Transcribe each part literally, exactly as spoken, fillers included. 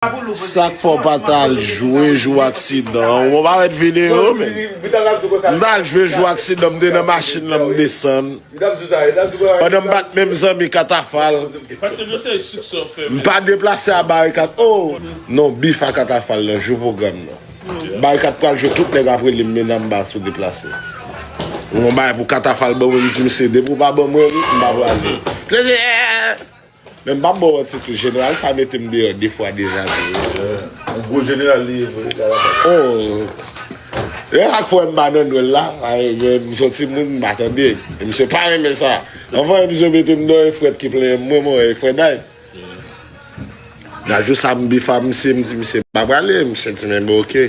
Sa k fè w pa t al jwe jou aksidan an? Ou pa wè videyo, men. M t al jwe jou aksidan, m te nan machin lan, m desann. Pandan m bat menm zanmi Katafal. M pa deplase a Barikat. Oh! Non, bif a Katafal nan, jou pwogram nan. Barikat pral jwe, tout nèg ap rele m, men nan m ba sou deplase. Yon bagay pou Katafal ban mwen, m di misye, depi w pa ban mwen, m pa prale. Men m p ap ba w manti tou, jeneral sa mete m deyò de fwa deja tou. Yon gwo jeneral li ye vre, Katafal. Oh! E sa k fè m pa nan nwèl la, men m se yon timoun, m pa tande. E misye pa renmen sa. Anvan, misye mete m deyò, e frèt ki plenyen m, mwen, mwen, e frèt day. Nan jou sa, m bif a misye, m di misye m pa prale, misye di men bon, oke.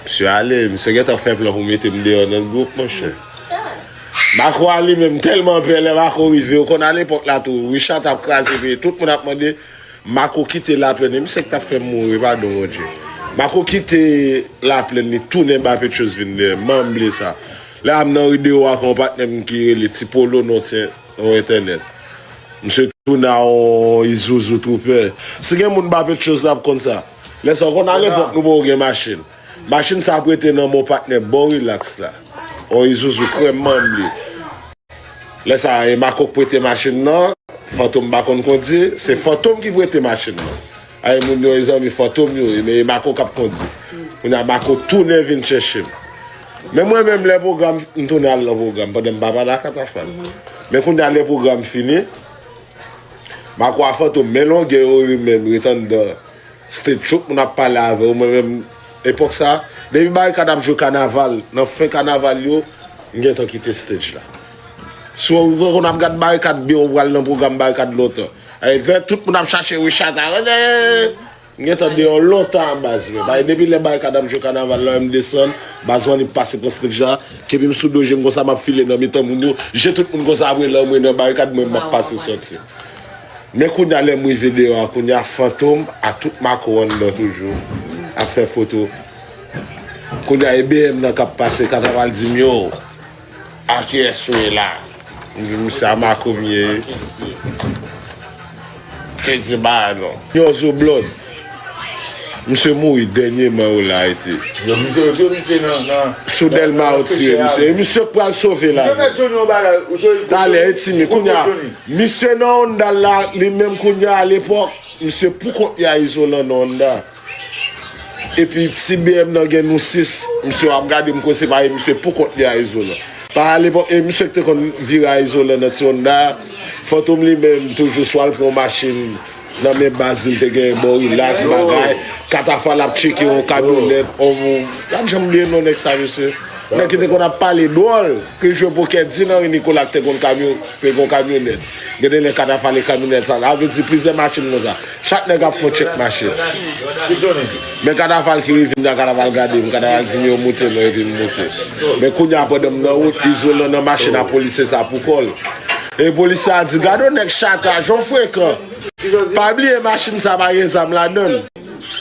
Misye ale, misye gentan fè plan pou mete m deyò nan gwoup, monchè. Mako a li menm tèlman pè, lè Mako rive, ou konn alepòk la tou, Richard t ap kraze peyi, tout moun ap mande, Mako kite Laplèn, e misye k t ap fè m mouri, padon Bondye. Mako kite Laplèn, li tounen ba Petchos vin dèyè, manm ble sa. Lè a m nan ri Dewo a, gen yon patnè m ki rele Ti Polo, non, ti, yon entènèt. Misye tounen a yon Isuzu Trooper. Si gen moun ba Petchos, l ap konn sa. Lè sa, ou konn alepòk, nou poko gen machin. Machin sa ap rete nan men yon patnè bò Relax la. Yon Isuzu krèm manm li. Lè sa, e Mako k prete machin nan, Fantom pa konn kondi, se Fantom ki prete machin nan. Ay, moun yo, e zanmi Fantom yo ye, men e Mako k ap kondi. Kounye a, Mako tounen vin chèche m. Men mwen menm, lè pwogram, m tounen al nan pwogram, pandan m pa pale ak Katafal. Men kounye a, lè pwogram fini, Mako a Fantom, men longè yo ri menm, ret anndan stage, tout moun ap pale avè w, mwen menm, epòk sa, depi Barikad ap jwe kanaval, nan fen kanaval yo, m gentan kite stage la. Si w konn ap gad Barikad byen, ou pral nan pwogram Barikad lontan. Ay, lè tout moun ap chache Richard, a, m gentan deyò lontan a baz mwen. Paske depi lè Barikad ap jwe kanaval la, m desann, baz mwen li pase pran stage la, kenbe m sou do je m konsa, m ap file nan mitan moun yo, je tout moun konsa apre lanmwe nan Barikad, mwen m ap pase sòti. Men kounye a lè m rive deyò a, kounye a Fantom a tout Mako anndan toujou, ap fè foto. Kounye a e B M nan k ap pase, Katafal di m yo, a kiyès ou ye la? M di misye a Mako m ye. Misye di m pa non. Yo zo blòd. Misye mouri dènyèman yo la ete. Yo, misye, yo tire misye nan, nan, sou Dèlma yo tire misye. E misye k pral sove lavi. Talè, e timi, kounye a, misye nan Honda l la, li menm kounye a, alepòk, misye poukont li a izolan nan Honda. Epi ti B M nan gen nou sis, misye ap gade m konsi pa e misye poukont li a izolan. Pa alepòk, e misye ki te konn vire a izolan nan ti Honda, Fantom li menm toujou swa l pran yon machin nan men baz li, l te gen bò Relax, bagay. Katafal ap tcheke yon kamyonèt, on moun. Gad jan m bliye non nèg sa, mesye. Nèg ki te konn ap pale dwòl, ki jwe pokè, di nan ri Nikola ki te konn kamyon, te gen yon kamyonèt. Gen de lè Katafal e kamyonèt sa la, vle di plizyè machin konsa. Chak nèg ap fon tchèk machin. Men Katafal ki rive la, Katafal gade m, Katafal di m yo moute non, epi m moute. Men kounye a pandan m nan wout, izolan nan machin a polisye sa pou kò l. E polisye a di, gade yon nèg chata, jan w frekan. Pa bliye machin sa pa gen zam ladan l.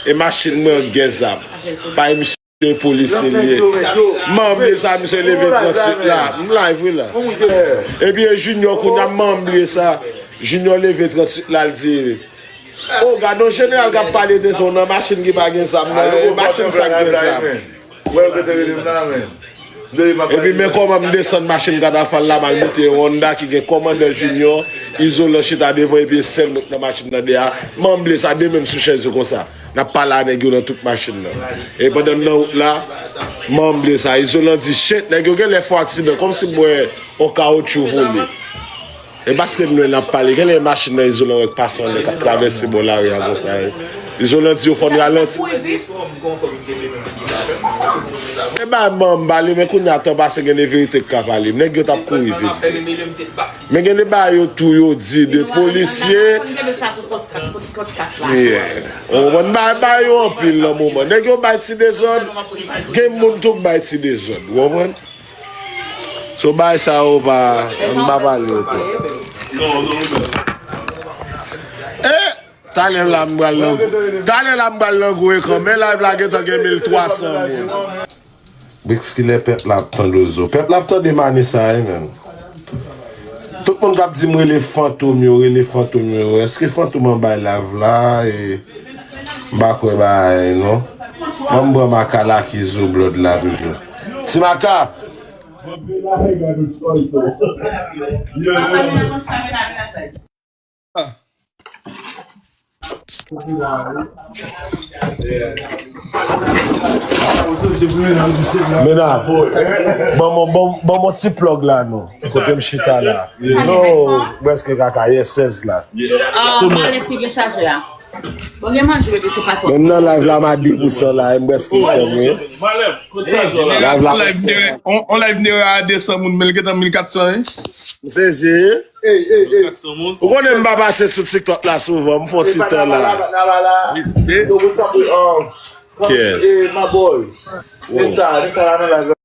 E machin mwen gen zam. Pa e misye polisye li ye. Manm de sa, misye leve tranntuit la. M live wi la. Epi e Junior kounye a manm de sa. Junior leve tranntuit la, l di, o, gade yon jeneral k ap pale de tou nan machin ki pa gen zam nan. E machin sa k gen zam. Wè, yo te rele m la, men. Epi men kòman m desann machin Katafal la, m al moute yon Honda ki gen kòmandè Junior, izolan chita devan, epi e sèl mwen k nan machin nan dèyè a. Manm ble sa, de men m sou chèz yo konsa. N ap pale a nèg yo nan tout machin nan. E pandan n nan wout la, manm ble sa, izolan di, shit, nèg yo genlè fè aksidan, kòmsi m wè yon kawotchou vole. E paske m lwen n ap pale, genlè machin nan izolan wè k pase anlè k ap travèse bò lari a konsa. Izolan di yo fò n ralanti. E ba manm pale, men kounye a tan pase gen de verite k ka pale. Nèg yo t ap kouri vit vit. Men gen de bagay yo tou yo di de polisye. Yeah. Ou konprann, bagay, bagay yo anpil nan moman. Nèg yo bay ti dezòd, gen moun tou k bay ti dezòd. Ou konprann? So bagay sa yo pa, m pa pale yo tou. Eh, talè la m pral nan gwo. Talè la m pral nan gwo ekran. Men live la gentan gen mil twa san moun. Bèk kilè pèp la ap tande zo. Pèp la ap tande mani sa wi menm. Tout moun k ap di m rele Fantom yo, rele Fantom yo. Èske Fantom an bay live la? E, m pa kwè bay non. Ban m pran Maka Laki zo blòd la toujou. Ti Maka! Mena, ban mwen, ban, ban mwen ti plug la non. Kote m chita la. Non, prèske kaka, yes, sèz la. Ah, mwen lè ki gen chaje a. Bon, gen manje, bebe, se pa sa. Menm nan live la, m a de pou san la, m prèske fèmen. Live la, on, on live Nera a de san moun, men l gentan mil kat san, hein? M sezi. Ou konnen m pa pase sou TikTok la souvan, m fè yon ti tan la. Yes. Nesa, Nesa la nan live la.